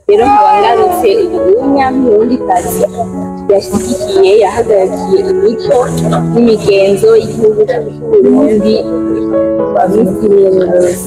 Rero nkaba ngarutse ubunya nk'umurundikazi yashyigikiye yahagarikiye imico n'imigenzo y'igihugu cy'Uburundi wa Miss Universe.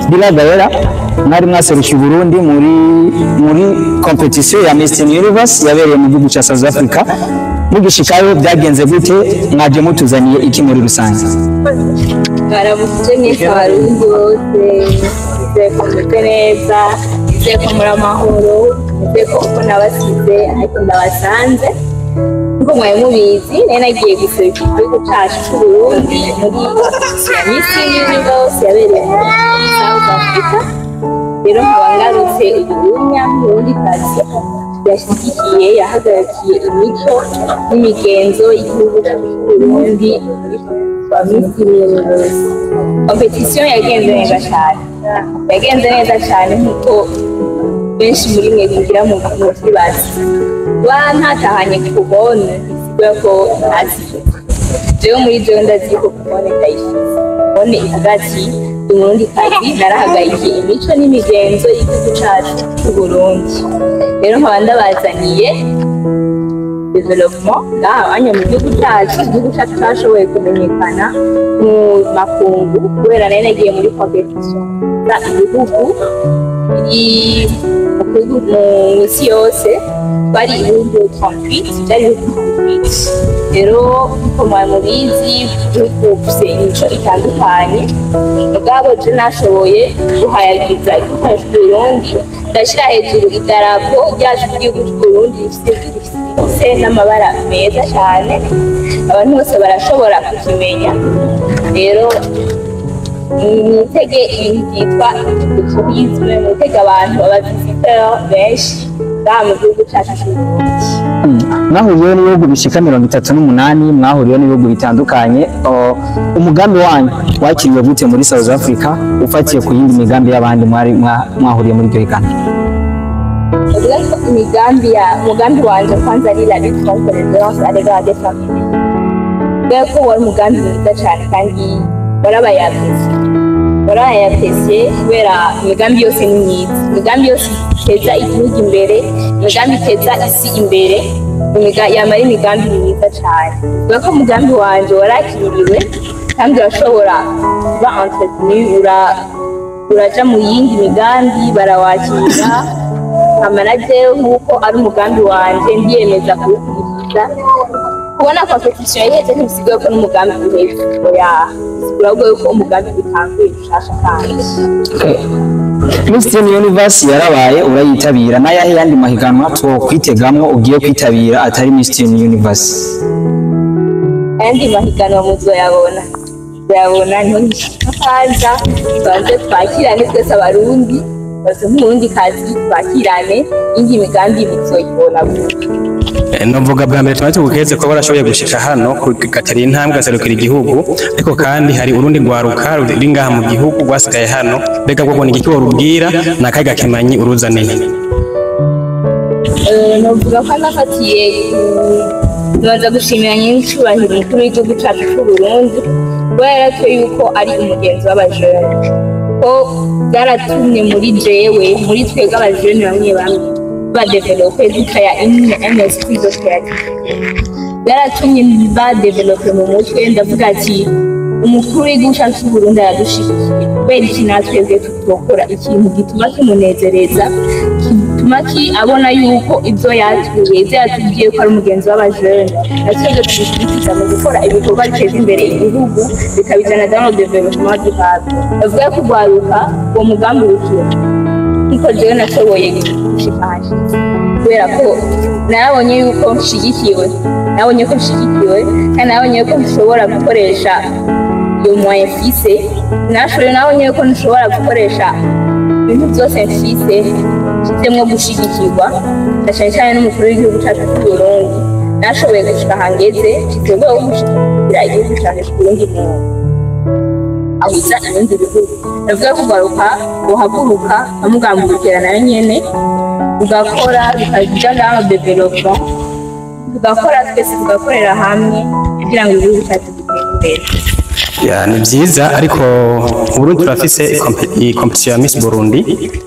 Bila Gaella mwari mwaserukiye Burundi muri competition ya Miss Universe yabereye mu gihugu cya South Africa. Mugishikayo byagenze gute? Mwaje mutuzaniye iki muri rusange? Baramukije mwese Abarundi bose, nizeye ko mumeze neza, nizeye ko muri amahoro, nizeye ko uko nabasize ariko ndabasanze. Nkuko mwari mubizi, nari nagiye guseruka igihugu cyacu cy'Uburundi muri Miss Universe yabereye muri South Africa. Rero nkaba ngarutse ubunya nk'umurundikazi yashyigikiye yahagarikiye imico n'imigenzo y'igihugu cy'Uburundi wa Miss Universe. Competition yagenze neza cyane, yagenze neza cyane nkuko benshi muri mwe bigira mu kibazo. Kuba ntatahanye kubona bisigura ko ntazi. Jewe muri jewe ndazi ko kubona ndayifise. Kubona ihagati umurundikazi narahagarikiye imico n'imigenzo y'igihugu cyacu cy'Uburundi. Rero nkaba ndabazaniye development ngaha anya mu gihugu cyacu. Igihugu cyacu cyashoboye kumenyekana mu makungu kubera nari nagiye muri competition za ibihugu biri mu isi yose, bari ibihugu 38, byari ibihugu 38. Rero nkuko mubizi, igihugu gifise imico itandukanye. Mugabo je nashoboye guhayagiza igihugu cyacu c'Uburundi, ndashira hejuru idarapo ryacu ry'igihugu c'Uburundi rifise n'amabara meza cyane, abantu bose barashobora kukimenya. Rero mwitege ibintu byitwa tourisme, mwitege abantu, aba visiteurs benshi ngaha mu gihugu cyacu c'Uburundi. Mwahuriyeho n'ibihugu bishika 38, mwahuriyeho n'ibihugu bitandukanye. Umugambi wanyu wakiriwe gute muri South Africa, ufatiye ku yindi migambi y'abandi mwari mwahuriye muri iryo higanwa? Uvuga ko imigambi ya umugambi wanje kwanza ari la lutte contre les violences à l'égard des femmes, kubera ko wari umugambi mwiza cyane kandi warabaye apprécié, warabaye apprécié kubera imigambi yose ni myiza, imigambi yose iteza igihugu imbere, imigambi iteza isi imbere, yama ari imigambi myiza cyane. Kubera ko umugambi wanje warakiriwe kandi urashobora kuba entretenu, uraja mu yindi migambi barawakira. Hama jewe nk'uko ari umugambi wanje ndiyemeza kuwukurikiza. Kubona compétition iheze ntibisigaye ko n'umugambi uheze, oya, bisigura ahubwo yuko umugambi utanguye gushasha kandi. Miss Teen Universe yarabaye, urayitabira. N'ayahe yandi mahiganwa twokwitegamwo ugiye kwitabira atari Miss Teen Universe? Ayandi mahiganwa muzoyabona, muzoyabona. Niho ngishika kwanza tubanze twakirane twese Abarundi bose nk'umurundi kazi, twakirane indi migambi muzoyibona vuba. Novuga bwa mbere tumaze gukeze ko barashoboye gushika hano kugatera intambwe gaserukira igihugu, ariko kandi hari urundi rwaruka ruri ngaha mu gihugu rwasigaye hano. Mbega bwo ni igiki worubwira, ni akahe gakemanyi uruzaniye? Novuga ko nafatiye tubanza gushimira nyir'icyubahiro umukuru w'igihugu cyacu cy'u Burundi, kuba yaratoye yuko ari umugenzi w'abajene, ko byaratumye muri jewe, muri twebwe abajene bamwe bamwe ba développe, dukaya un esprit de créativité. Byaratumye ba développe mu mutwe. Ndavuga ati umukuru w'igihugu cyacu cy'u Burundi aradushigikiye, kubera iki natwebwe tutokora ikintu gituma kimunezereza, gituma ki abona yuko ibyo yatuye, ibyo yatubwiye ko ari umugenzi w'abajene, natwebwe tubikurikiza mu gukora ibikorwa biteza imbere igihugu, bikabizana dans le développement durable. Bavuga ko urwaruka uwo mugambi urukira nkuko jewe nashoboye gushika ahashitse, kubera ko narabonye yuko nshigikiwe, nabonye ko nshigikiwe kandi nabonye ko nshobora gukoresha iyo moyen mfise, nashoboye, nabonye yuko nshobora gukoresha ibintu byose mfise nshizemwo gushigikirwa na cane cane n'umukuru w'igihugu cacu c'Uburundi. Nashoboye gushika ahangeze nshitse urwego rwo gushigikira igihugu canje c'Uburundi mu ahuza ibindi bihugu. Ndavuga ko ugaruka uhaguruka bamugambukira nayo nyene, ugakora bikaja ngaho développement, tugakora twese, tugakorera hamwe kugira ngo igihugu cyacu gitere imbere. Ya, ni byiza, ariko mu Burundi turafise i compétition ya Miss Burundi.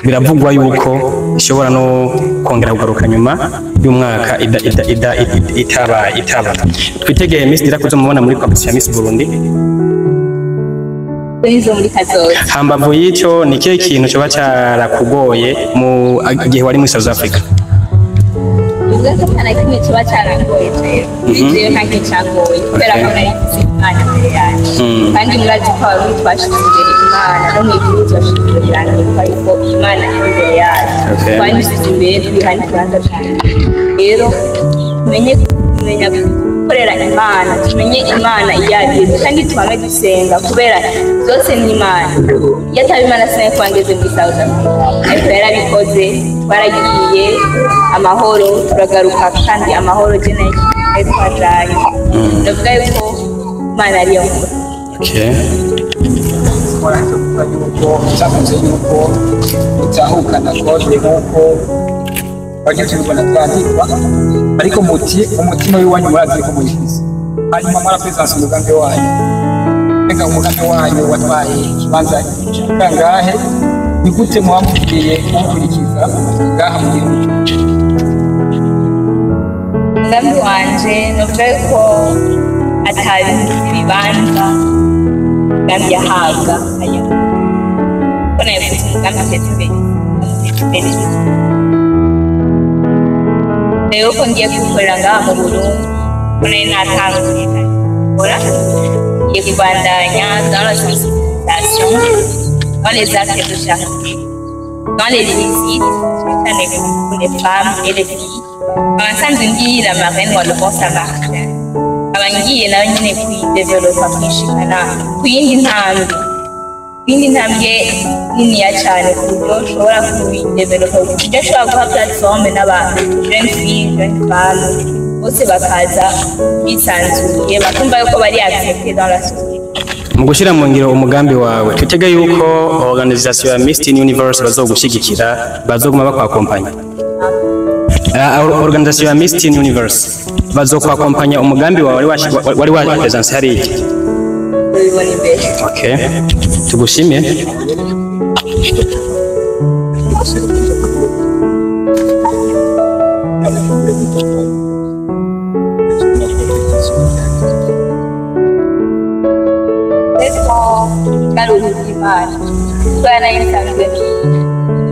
Biravugwa yuko ishobora no kongera kugaruka nyuma y'umwaka ida ida ida itaba. Twitegeye Miss Dira kuzomubona muri compétition ya Miss Burundi? Nizo muri kazoza. Hambavu y'icyo, ni ikihe kintu coba carakugoye mu gihe wari muri South Africa? Bivuga ko nta na kimwe kiba cyarangoye jewe, muri jewe nta kintu cyangoye kubera ko nari mfise Imana imbere yanjye. Kandi murazi ko Abarundi twashize imbere Imana, no mu ijuru turashize imbere irandikwa yuko Imana iri imbere yacu. Twanyuze imbere, twiha n'ikibanza cane. Rero tumenye kumenya gukorera Imana, tumenye Imana iyo ariyo kandi twame dusenga, kubera byose ni Imana. Iyo ataba Imana sinari kuba ngeze muri South Africa, ariko yarabikoze, twaragiye amahoro, turagaruka kandi amahoro. Je nayo twajanye, ndavuga yuko Imana ariyo nkuru. Waranze kuvuga yuko cyakunze yuko utahukana kode nk'uko wagiye tubibona byandikwa, ariko muti umutima w'iwanyu murazi ko muyifise. Hanyuma mwarapresanse umugambi wanyu. Mbega umugambi wanyu watwaye ikibanza kangahe? Ni gute muba mugiye kuwukurikiza ngaha mu gihugu? Umugambi wanje novuga yuko atari ibibanza umugambi yahabwa aya, ko nayo mfite umugambi uteza imbere, uteza imbere. Rero ko ngiye kuwukorera ngaha mu Burundi. Ko nari natanguye gukora, ngiye kubandanya dans la sensibilisation, dans les actes de charité, dans les visites, cyane pour les femmes et les filles. Nkaba nsanzwe ndi la marraine wa Le Bon Samaritain. Nkaba ngiye nawe nyine kuyidevelopa, kuyishikana ku yindi ntambwe, iyindi ntambwe niniya cyane, ku buryo ushobora kuyidevelopa, ku buryo ushobora guha plateforme n'aba jeunes filles, jeunes femmes bose bakaza bisanzuye, bakumva yuko bari accepté dans la société. Mu gushyira mu ngiro umugambi wawe, twitege yuko organisation ya Miss Teen Universe bazogushyigikira, bazoguma bakwakompanya? Organisation ya Miss Teen Universe bazokwakompanya umugambi wawe wari wapresense hariya? Ubibona imbere. Okay, tugushimye. Ariko bwari ubuzimana kubera nari nsanzwe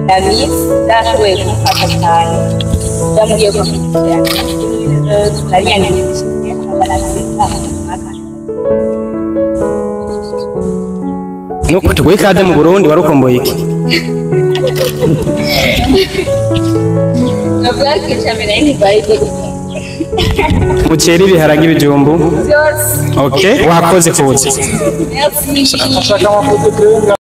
na Miss zarashoboye kumfasha cyane. Byamubwiye ko nariyandikishije akanatsinda. Nuko tuguhe ikaze mu Burundi. Warukomboye iki? Navuga ko icya mbere nari ntibaye ibyo. Umuceri, ibiharage, ibijumbu? Byose. Okay, wakoze kuza. Merci. Ashaka amafoto.